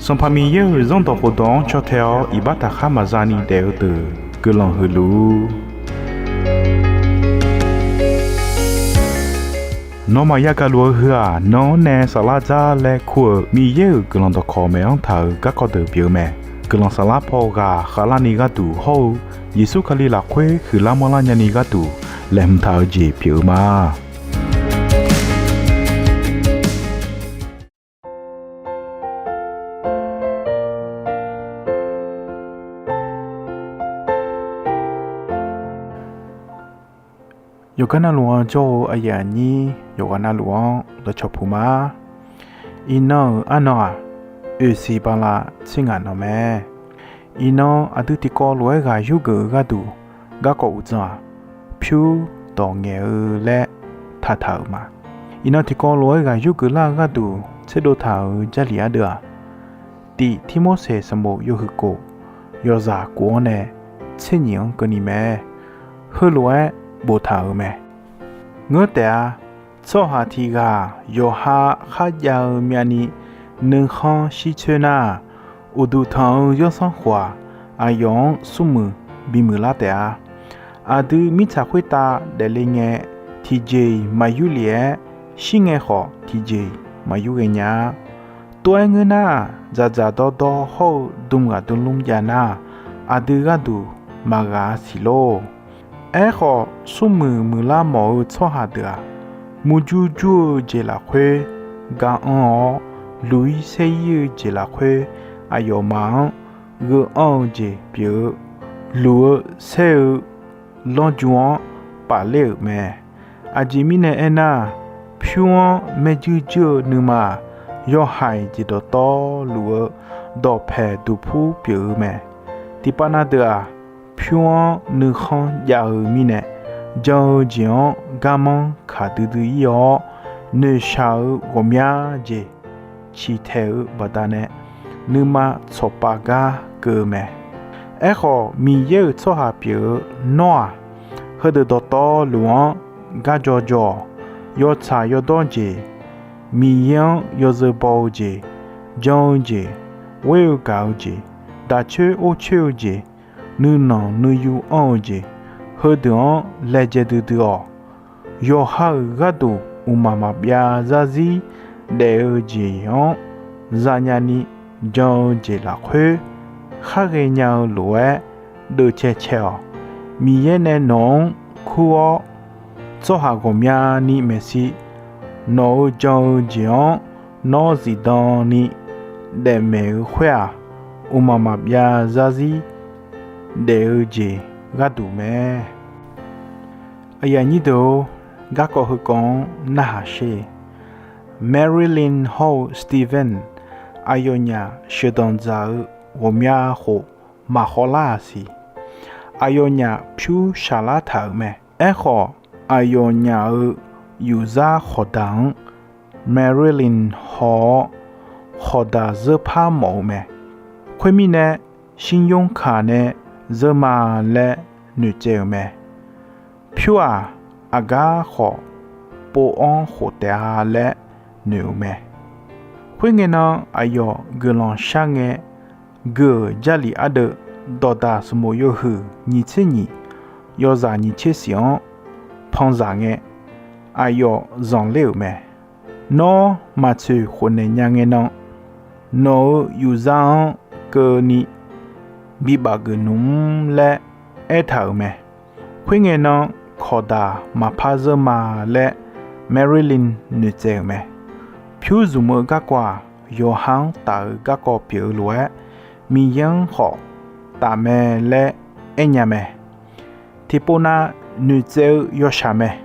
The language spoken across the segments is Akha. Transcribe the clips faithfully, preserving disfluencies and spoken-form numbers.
Sanqpaq Miqyaer-euq Zanrdawq khofdawq-anr caw tae-awr iqbax taqkhar maqza ni daef-eu deuq guiqlanq huiq luf-ur. Nawmaf yagaq luf-eu heu-aq, nan-anr nae saflar dzar laer kur-euq Miqyaer-euq guiqlanq dawqkawq maeq-anr taq-euq garkawv deuq pyeuf-eu mae. Guiqlanq saflar paw ghaq khavlarni gharduq hawr-eu Yeqsur Kali lafkhoer huiqlar manrlar nyani gharduq laeqhmq taq-eu jeq pyeuf-eu ma. Yawqgar navluf-anr jawr-eu aqyuif aqnyir yawqghaq navluf-anr dawqcawq puq ma. Iqnan-euq arnan-aq, oeqsiq bala tser ngaq nan mae. Iqnan aqdui tiqkawv lof-aer ghaq yurgeuf-eu gharduq garkawv uqdzan-aq, pyur dawq ngaeq-eu laer taqtaq-euq ma. Iqnan tiqkawv lof-aer ghaq yurgeuf lar-eu gharduq tserdov taq-euq Jarlif ardeuv-aq, Tiq Tirmorseq sanqbof yawhuiq kof, yawzaq kof-anr nae tser nyiq-anr keuvni mae. Heulof-aer boftaq-euq mae. Ngeur taef-a. Tsawrhaq tiq ghaq yawqha kharjav-eu myavni nuikhanr shircoer nar, uqduq tanq-eu yawsanr khof-aq, aqyawf-anr smrmuiq bimuiq lar taef-a. Aqdui mirtsaq khoertav daefle ngae, tiqjeq-iq maqyur lef-aer, shir ngae khawf tiqjeq-iq maqyur ghae nya-a. Tov-aer ngeur nar, dzaqdzaq dawrdawr hawr-eu dm ghaq dm lmr jav nar, aqdui gharduq maqghaq-a siq lor. Aerkhawf, smrmuiq muiqlar mawf-eu tsawrhaq deuq-aq, murjur jur-eu jeq lafkhoer ga anr-awr, luq-ir saer-ir-eu jeq lafkhoer aqyawfmaf-anr gheu anr-eu jeq pyeuf-eu, luq-eu saer-eu lanrju-anr pafler-euq mae. Aqjeq mirnae aernar, pyur-anr maerjuir juir-eu nuima-aq, yawhaiq jeq dawqtawvluf-eu dawqpaeq duqpur pyeuf-eu mae. Tiqpav na deuq-aq, pyur-anr nuikhanr jav-eu mirnae, jan-eu jeq-anr garmanr kaq duidui ir-awr, noeqshaq-eu ghawqmya jeq ciqtaeq-eu baqdanae, nuima tsawqpav gar keuv-eu mae. Aerkhawf, Miqyaer-euq tsawrhaq pyeuf-eu nawr-aq, heudeuq dawqtawvluf-anr gar jaw jaw-awq. Yawtsaq yawdawr jeq, Miqyaer-anr yawzeu baw-eu jeq, jan-eu jeq, ghoer-eu gaq-eu jeq, daqcoer orcoer-eu jeq, nuinanq nuiyu anr-eu jeq, heudeuq-anr laejae duidui-awq. Yawqha-euq gharduq mqmaq maqbyav zarzir daef-eu jeq-anr zanya ni jan-eu jeq lafkhoer, khar ghaenya-eu lof-aer deuvcae cae-awq. Miqyaer nae nawq-anr kur-awr, tsawrhaq ghawqmyani maeqshi nawq-euq jan-eu jeq-anr nawr zifdan ni daefmaeq-eu khoer-aq, mqmaq maqbyav zarzir daef-eu jeq gharduq mae. Aqyuif aqnyir deuq-or, garkawv heukawv-anr narhaq sher. Marilyn hawr-eu Steven aqyawfnyaf sheuqdanq dzaq-eu ghawqmya khof maqkhawvlar-aq siq. Aqyawfnyaf pyur shaqlar taq-euq mae. Aerkhawf, aqyawfnyaf-euq yufzar khawqdaq-anr Marilyn haw-awr, khawqdaq zeurpar mawf-eu mae. Khoermirnae, 信用卡 nae zeur ma laer noeqtsaev-euq mae. Pyur-aq, aqgar khawf pov-anr khof taef-a laer noeq-eu mae. Khoerngae nan aqyawf guiqlanq shar ngae, gui-euq Jarlif ardeuv dawqdaq smq bof yawhuiq nyiq tser nyiq, yawzaq nyiq tser shif-anr panzaq ngae, aqyawf zanqler-euq mae. Nawr maqtsoeq khofnaeq nya ngae nan, nawq-euq yufzar-anr keuvni bibaf geuf nmr laer aertaq-euq mae. Khoerngae nan, kawqdaq maqpar zeur ma laer Marilyn noeqtsaev-euq mae. Pyur zmq-eu garkawv-aq, yawqha-anr taf-eu garkawv pyeuf-eu lof-aer, Miqyaer-anr khawf taf mae laer aernya mae. Tiqpov nav noeqtsaev-eu yawshaq mae.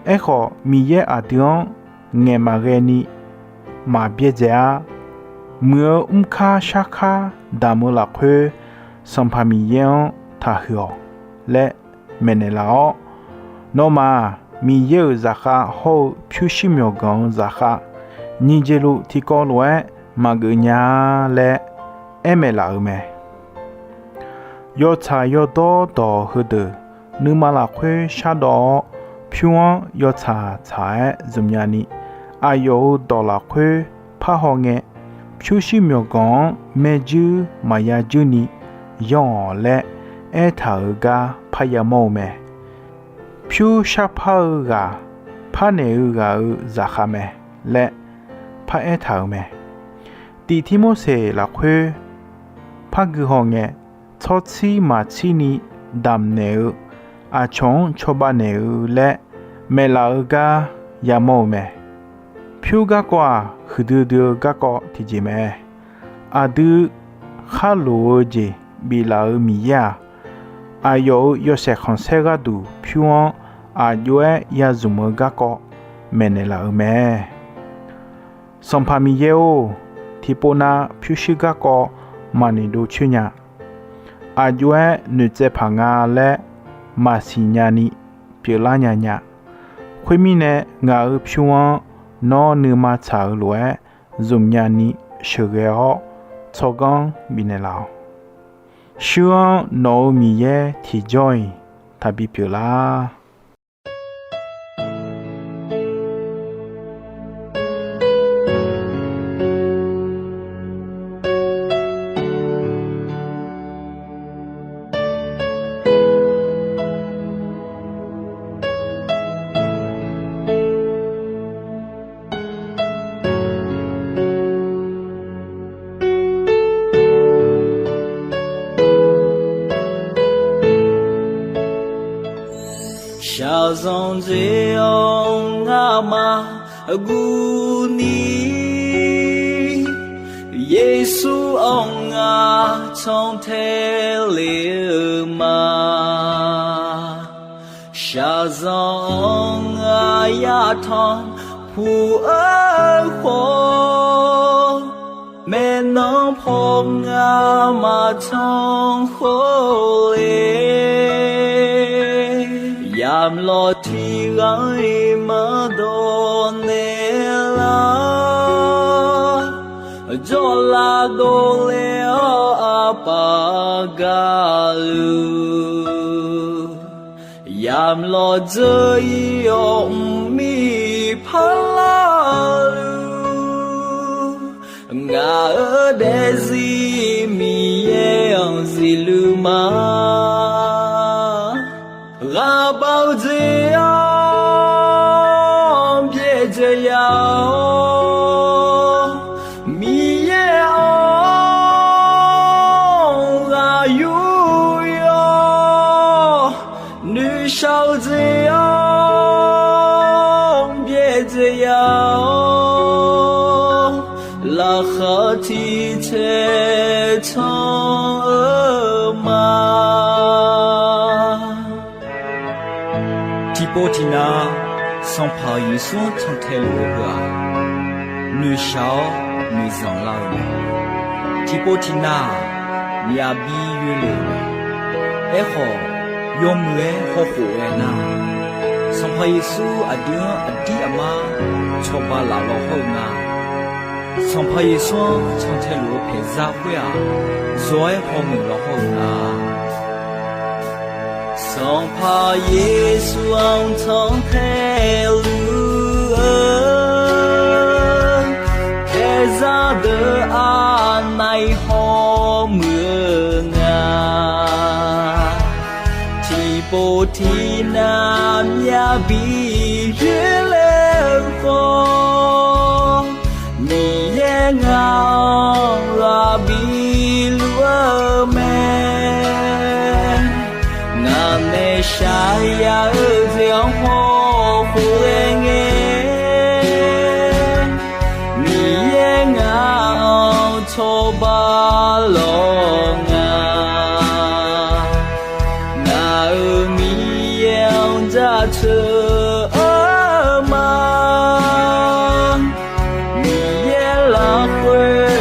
Aerkhawf, Miqyaer aqdui-anr ngaeq maqghae ni maqbyaerdzae-ar. Muiq-eu mrkar sharkar damq-eu lafkhoer, Sanqpaq Miqyaer-anr taqhuiq-awq laer maeqnaeq laf-awr, nawmaf-aq, Miqyaer-euq zaqkhav hawr-eu pyurshuir myawqganq-eu zaqkhav nyiq jeq luf tiqkawv lof-aer maqgeuf nya-a laer aer maeqlaf-euq mae. Yawtsaq yawdawr dawq heudeuq nuima lafkhoer shardawv-awr, pyur-anr yawtsaq tsaq-aer zmqnya ni, aqyawf-euq dawq lafkhoer parhaw ngae, Pyurshuir myawqganq-anr maerjuir maqya juirni yanr-awq laer aertaq-euq gar parya mawr-eu mae. Pyur sharpar-eu ghaq parnaeq-eu ghaq-euq zaqkhav mae laer paraer taq-euq mae. Tiq Tirmorseq lafkhoer par guihaw ngae, tsawrtsir maqtsirni damqnaeq-eu, aqcawq-anr cawba naeq-eu laer maeqlaf-eu gar yamawr-eu mae. Pyur garkawv-aq, huiqdui dui-eu garkawv tiqjeq mae. Aqdui kharloq-eu jeq biflaf-euq Miqyaer-aq, aqyawf-euq yawshaef khanqsaer gharduq pyur-anr aq jov-aer yazmq-eu garkawv maeqnaeq laf-euq mae. Sanqpaq Miqyaer-or, tiqpov nav pyurshuir garkawv maqnoeqdov coer nya. Aq jov-aer noeqtsaev paq nga laer maqsiq nyani pyeuflar nya nya. Khoermirnae, ngaq-euq pyur-anr nawr nuima tsaq-eu lof-aer zmq nyani sheuqghae-awr tsawrganr bifnaeq laf-awq. Shuir-anr nawq-euq Miqyaer tiqjawr-iq taqbi pyeuflar. Shaqzanq jeq-anr ngamaf guvni, Yeqsur-anr ngaq cantae le-eu ma. Shaqzanq-anr ngaq yatanq puq-eu khawf, maeqnan paw ngamaf canr khawf le. Yamq lawq tiq ghaq-iq maqdawq naeq lar, jawrlav dovle-awr aqpaf gaqluf, yamq lawq dzeur-ir-awr mqmir parlar-eu, ngaq-euq daefzir Miqyaer-anr zifluf ma. Ghaqbav-eu jeq-anr byaerdzae ya-awr, Miqyaer-anr ghaq yur-awr, noeqshaq-eu jeq-anr byaerdzae ya-awr, laqkhaq tiq caer canr-eu ma. Tiqpov tiqnav, Sanqpaq Yeqsur-anr cantae luf-eu heu-aq, noeqshaq-awr noeqzanq lar-eu mae. Tiqpov tiqnav-aq, myavbi yoelef-euq mae. Aerkhawf, yawmuiq-aer hawkhof ghae nar, Sanqpaq Yeqsur aqdui-anr aqdir aqmar cawba laf law hawr-eu nga. Sanqpaq Yeqsur-anr cantae luf-eu paeqzar khoer-aq, zawr-aer hawmuiq law hawr-eu nga. Sanqpaq Yeqsur-anr cantae luf-eu paeqzar deuq aqnaeq hawmuiq-eu nga. Tiqpov tiqnav myavbi yoerler-eu khawf, Miqyaer ngaq-anr ghaq biluf-eu mae. Ngaq nae shaqya-eu jeq-anr hawkhof ghae ngae, Miqyaer ngaq-anr cawba lawr nga. Ngaq-euq Miqyaer-anr jaceuq-eu ma. Miqyaer lafkhoer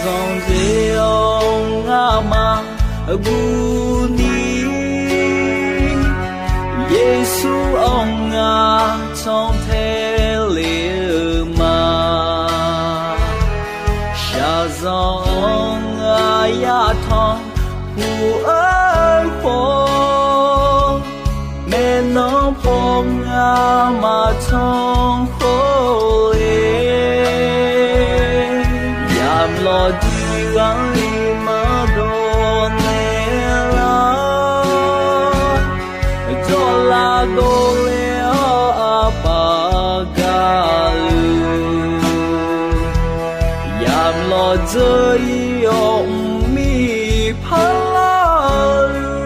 zanqdzae-awr ngamaf guvni, Yeqsur-anr ngaq cantae le-eu ma. Shaqzanq-anr ngaq yatanq puq-eu khawf, maeqnan paw ngamaf tanq khawf-e, yamq lawqdiq ghaq-iq maqdawq naeq-a. Jawrlav dovle-awr aqpaf gaqluf, yamq lawqdzeur-ir-awr mqmir parlar-eu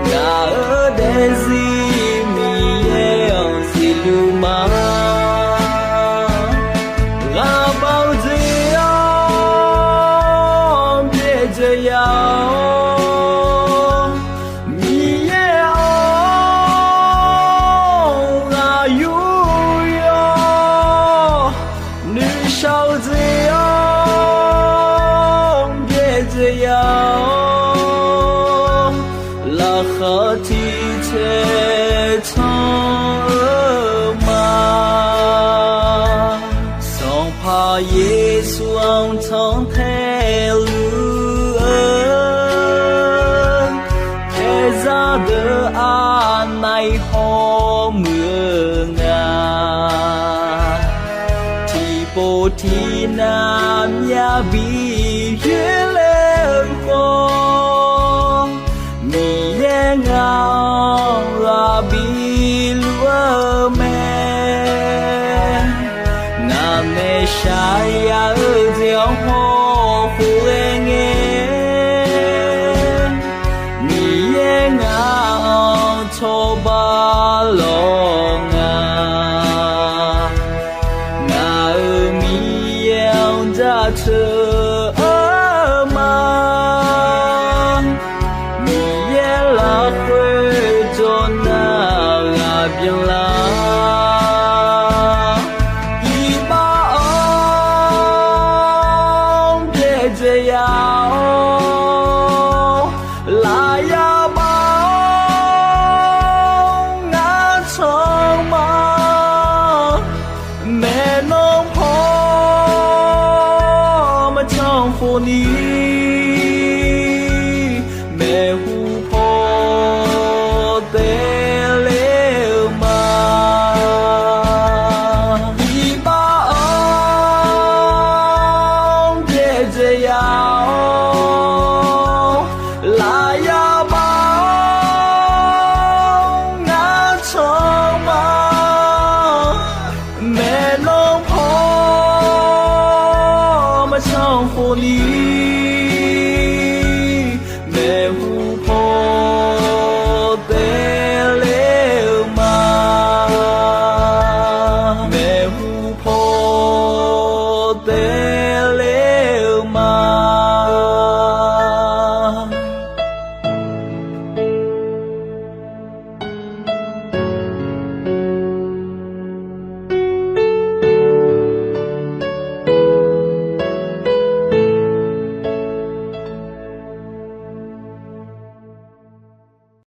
ngaq-euq daefzir Miqyaer-anr siqluf ma. Ghaqbav-eu jeq-anr byaerdzae ya-awr, Miqyaer-anr ghaq yur yawr, nuishar-eu jeq-anr byaerdzae ya-awr, laqkhaq tiq caev can-eu ma. Sanqpaq Yeqsur-anr cantae luf-eu, paeqzaq deuq aqnaeq-iq hawmuiq-eu nga. Tiqpov tiqnav myavbi yoerler-eu khawf, Miqyaer ngaq